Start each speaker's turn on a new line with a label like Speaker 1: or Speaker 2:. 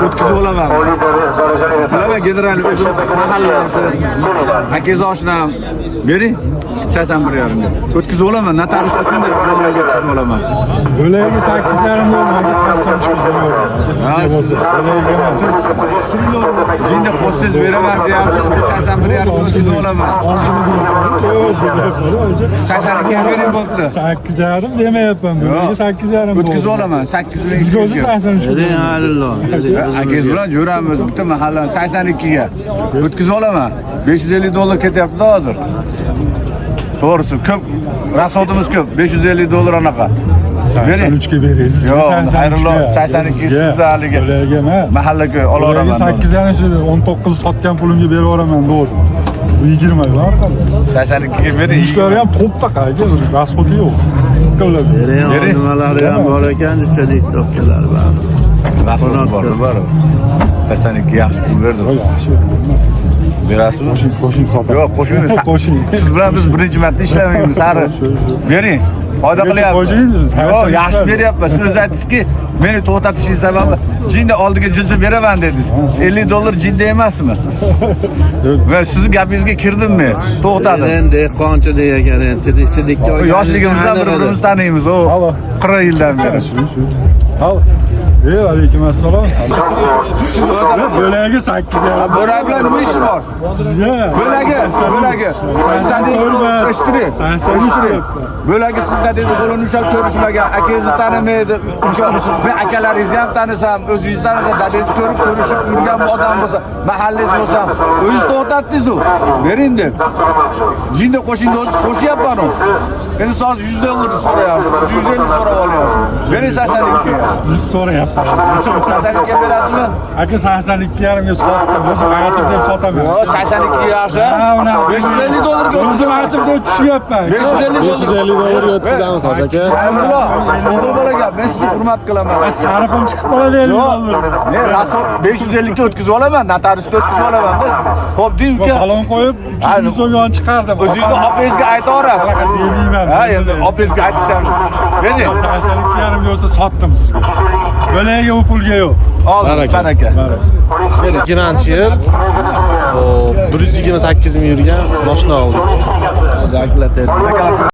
Speaker 1: O'tkazib olaman. Bilaman, general o'zim mahallamsiz. Akangiz oshnam. Bering. 81,5 ga. O'tkazib olaman. Notariusda shunday muomalaga o'tkazib olaman.
Speaker 2: Bo'lagi 8,5 bo'ldi, 83 beraman.
Speaker 1: Ha,
Speaker 2: Sizga bo'lsa, bo'lagi emas.
Speaker 1: Endi qo'shsiz beraman deyapsiz. 81,5 o'tkazib olaman. 82 ga bering, bo'pti.
Speaker 2: 8,5 demayapman. Bo'lagi 8,5 bo'ldi.
Speaker 1: O'tkazib olaman. 8
Speaker 2: Sizga o'zi 83.
Speaker 3: Bering, Halillo.
Speaker 1: Akangiz bilan jo'ramiz, bitta mahalla, 82 ga. O'tkazib olaman. 550 dollar ketyapti hozir. To'g'risi, ko'p расход imiz ko'p. 550 dollar anaqa. Bering.
Speaker 2: 83 ga berasiz.
Speaker 1: Yo'q, Xayrullo, 82 sizda haligi.
Speaker 2: Bo'lagi emas.
Speaker 1: Mahallaga
Speaker 2: Bo'lagi
Speaker 1: olaveraman.
Speaker 2: 8,5 shu 19 sotgan pulimga berib yuboraman, to'g'ri. Bu 20 bor.
Speaker 1: 82 ga bering.
Speaker 2: Ishlari ham to'pda qayga, расход i yo'q. Qiladi.
Speaker 3: Bering,
Speaker 1: Bering.
Speaker 3: nimalari ham bor ekan, ichida topkalar bor.
Speaker 1: Расход i bor, bor. 82 yaxshi pul berdim.
Speaker 2: Yaxshi.
Speaker 1: Berasizmi?
Speaker 2: Qo'shing, qo'shing sotadi.
Speaker 1: Yo'q, qo'shmaymiz.
Speaker 2: Qo'shing.
Speaker 1: Siz bilan biz birinchi marta ishlamaymiz, sari. Bering. Foyda qilyapti.
Speaker 2: Qo'shing.
Speaker 1: Yo'q, yaxshi beryapman. Siz o'zi aytdingizki, meni to'xtatishingiz sababi jinda oldiga jilsa beraman dedingiz. 50 dollar jinda emasmi? Va sizni gapingizga kirdim men. To'xtadim.
Speaker 3: Endi dehqonchilik ekan, endi tirikchilikka olgan.
Speaker 1: Yoshligimizdan bir-birimizni taniymiz. O
Speaker 2: Alo.
Speaker 1: 40 yildan beri.
Speaker 2: Shu, shu. Al. Ey, alaykum assalom. Bo'lagi 8,5.
Speaker 1: Bo'rak bilan nima ishi bor?
Speaker 2: Sizga.
Speaker 1: Bo'lagi, bo'lagi.
Speaker 2: Sakson to'rt.
Speaker 1: Eshitiring.
Speaker 2: Sakson uch
Speaker 1: Eshitiring. Bo'lagi siz dadangizni qo'lini ushlab ko'rishmagan, akangizni tanimaydi. Men akalaringizni ham tanisam, o'zingizni tanisam, dadangizni ko'rib ko'rishib yurgan odam bo'lsa, mahallangiz bo'lsa, o'zingiz to'xtatdingiz u. Bering deb. Jinda qo'shingda o'zi qo'shyapman u. Endi siz hozir 100 dollar so'rayapsiz, 150 so'rab olyapsiz. Bering 82 ga.
Speaker 2: 100 so'rayapman.
Speaker 1: 82 ga berasizmi?
Speaker 2: Aka, 82,5 ga sotdim. O'zim aytib deb sotaman.
Speaker 1: Yo'q, 82 yaxshi.
Speaker 2: Ha, unaqa.
Speaker 1: 550 dollarga
Speaker 2: O'zim aytib deb tushyapman.
Speaker 1: 550 dollar.
Speaker 4: 550 dollarga o'tkazamiz, hoji aka.
Speaker 1: Xayrullo, o'g'il bola gap, men sizni hurmat qilaman.
Speaker 2: Sarifim chiqib qoladi 50 dollar.
Speaker 1: Ne, расход 550 ga o'tkazib olaman, notariusda o'tkazib olaman. Xo'p, deng uka.
Speaker 2: Balon qo'yib 300 ming so'mga olib chiqardim.
Speaker 1: O'zingizni opangizga aytaverasiz.
Speaker 2: Unaqa demayman.
Speaker 1: Ha, endi opangizga aytsam. Bering.
Speaker 2: 82,5 ga bo'lsa sotdim sizga. Bo'lagi u pulga yo'q.
Speaker 1: Oldim,
Speaker 4: Baraka.
Speaker 1: baraka.
Speaker 4: 20-yil 128 ming yurgan mashina oldik.